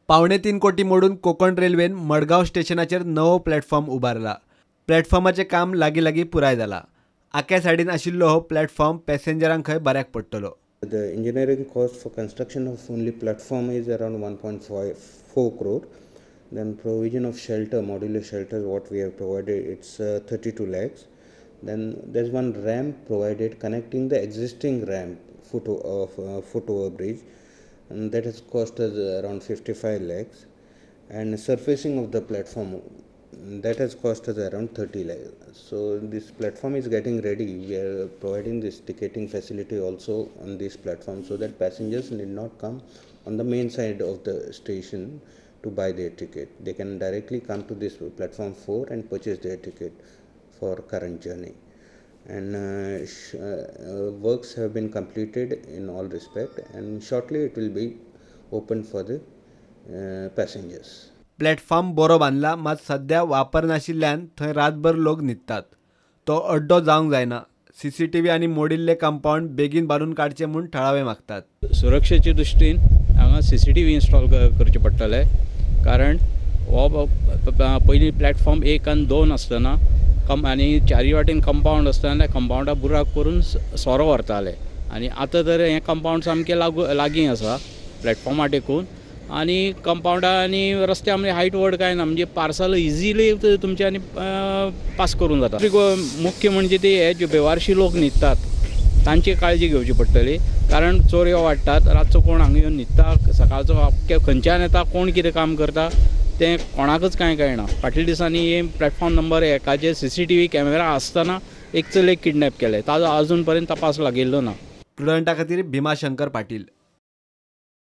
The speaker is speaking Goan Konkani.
2.75 कोटी मोडून कोकण रेल्वेन मडगांव स्टेशनाचेर नवो प्लॅटफॉर्म उबारला. प्लॅटफॉर्माचें काम लागीं लागीं पुराय जाला. आक्या सायडीन आशिल्लो हो प्लॅटफॉर्म पॅसेंजरांक खंय बऱ्याक पडटलो. The engineering cost for construction of only platform is around 1.54 crore. Then provision of shelter, modular shelter, what we have provided, it's 32 lakhs. Then there's one ramp provided connecting the existing ramp foot over bridge, and that has cost us around 55 lakhs. And surfacing of the platform, that has cost us around 30 lakhs. So this platform is getting ready. We are providing this ticketing facility also on this platform so that passengers need not come on the main side of the station to buy their ticket. They can directly come to this platform 4 and purchase their ticket for current journey. And works have been completed in all respect, and shortly it will be open for the passengers. Platform बरो बांदला, मात सध्या वापर नाशिल्ल्यान थंय रातभर लोक न्हिदतात. तो अड्डो जावंक जायना. सीसीटीव्ही आनी मोडिल्ले कंपाऊंड बेगीन बांदून काडचें म्हूण थळावे मागतात. सुरक्षेचे दृश्टीन हांगा सीसीटीव्ही इन्स्टॉल करचे पडटले, कारण हो पयलीं प्लॅटफॉर्म 1 आनी 2 आसतना आनी चारी वाटेन कंपाऊंड आसतना कंपाऊंडा बुराक करून सोरो व्हरताले, आनी आतां तर हें कंपाऊंड सामकें लागीं आसा प्लॅटफॉर्मा टेकून, आनी कंपाऊंडा आनी रस्त्या म्हणजे हायट व्हड कांय ना, म्हणजे पार्सल इजिली तुमच्यानी पास करूंक जाता. मुख्य म्हणजे ते हे जे बेवारशी लोक न्हिदतात तांची काळजी घेवची पडटली, कारण चोरयो वाडटात. रातचो कोण हांगा येवन न्हिदता, सकाळचो खंयच्यान येता, कोण कितें काम करता तें कोणाकच कांय कळना. फाटल्या दिसांनी हे प्लॅटफॉर्म नंबर 1 सीसीटीव्ही कॅमेरा आसतना एक चलयेक किडनॅप केलें, ताजो अजून पर्यंत तपास लागिल्लो ना. प्रुडंटा खातीर भीमा शंकर पाटील.